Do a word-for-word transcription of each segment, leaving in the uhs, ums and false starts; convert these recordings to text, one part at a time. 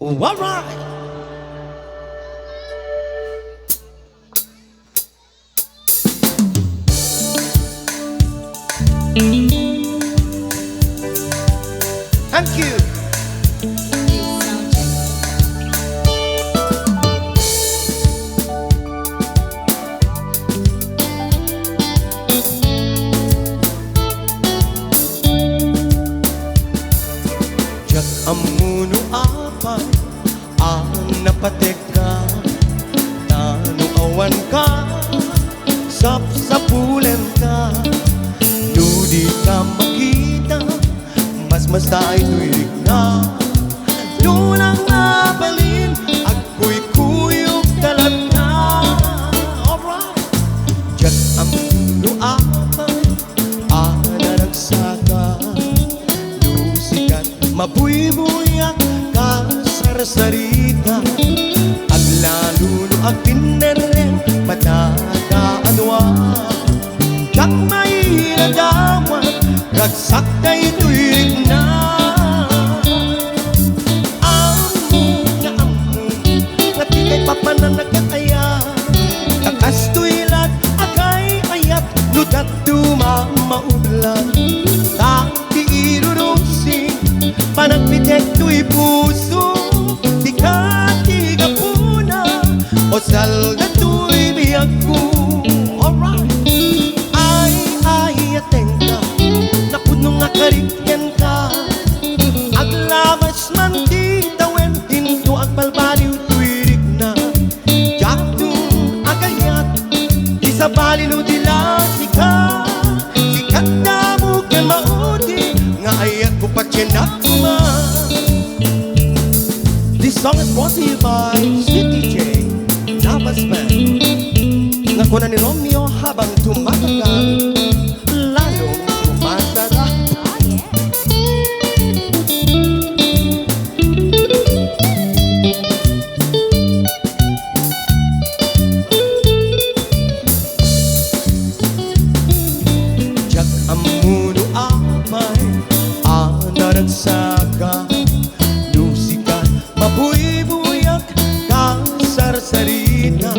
All right. Thank you. Diak ammo no apay a napatekka, ta no awanka, sapsapulenka. No dika makita, masmasta itoy rikna. No nang mabalin, agkuykuyogka latta. Alright. Diak ammo no apay a naragsaka, no sika mabuybuyak, kasarsarita. Aglalo no agpinnerreng, matata a dua. Diak mailadawan, ragsak daytoy rikna. Ammo nga ammo nga dika ipapanan agkakayat. Ta kastoy lat agay-ayat no dadduma maublan. Ta ti irurusing panagbitek toy puso, dika ti gapuna, o salda toy biagko. Alright. Ay, ay, atengka, napudno nga karikkenka. Aglabas man ti tawen, dinto agbalbaliw toy rikna. Diakto agayat, di sabali no di la sika. Sika damo ken maudi nga ayatko patien a koma. This song is brought to you by C T J Navas Band. Nga kuna ni Romeo, habang tumatagal, lalong tumatara. Diak ammo no apay a naragsaka, no sika mabuybuyak, kasarsarita.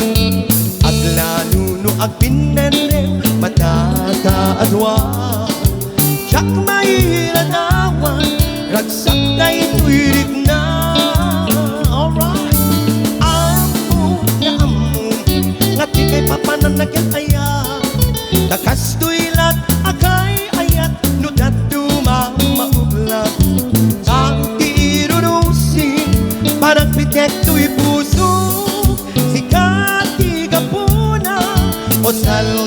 Aglalo no agpinnerreng, matata a dua. Diak mailadawan, ragsak daytoy rikna. Alright. Ammo nga ammo nga dika ipapanan agkakayat. Ta kastoy lat agay-ayat no dadduma maublan. Sa ti irurusing panagbitek toy puso, sika ti gapuna, o sal